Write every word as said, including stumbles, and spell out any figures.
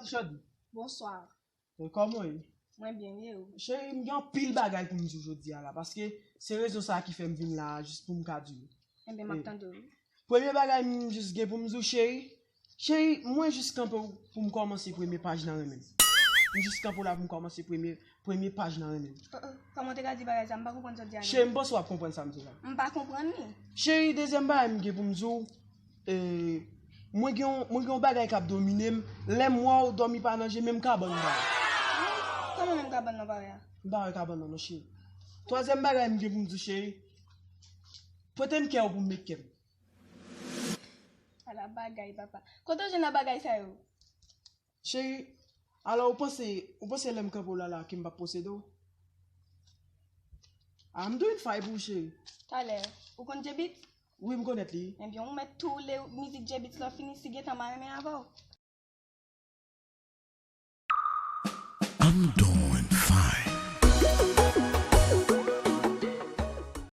Chadi. Bonswa. E kòman w ye? Mwen byen, e ou? Cheri, m gen anpil bagay pou m di w jodi a la, paske se rezon sa a ki fè m vin la a, jis pou m ka di w. Enben, m ap tande w. Premye bagay m jis gen pou m di w, cheri, cheri, mwen jis kanpe w pou m kòmanse premye paj nan renmen m. M jis kanpe w la pou m kòmanse premye, premye paj nan renmen m. Uh, uh, kòman w te ka di bagay sa? M pa konprann sa w di a non. Cheri, m panse w ap konprann sa m di la. M pa konprann li. Cheri, dezyèm bagay m gen pou m di w, e, mwen gen yon, mwen gen yon bagay k ap domine m. Lè m wè w, dòmi pa nan je, menm kabann m pa wè. Kòman menm kabann nan pa wè a? M pa wè kabann nan non, cheri. Twazyèm bagay m gen pou m di w, cheri, prete m kè w pou m met kè m. Ala bagay, papa. Kote w jwenn nan bagay sa yo? Cheri, alò ou panse, ou panse lè m kanpe w la la ke m p ap posede w? I'm doing fine pou ou, cheri. Talè, ou konn J-Beatz? Wi, m konèt li. Enben, ou mèt tou le mizik J-Beatz la fini si gentan m a renmen avè w. I'm done.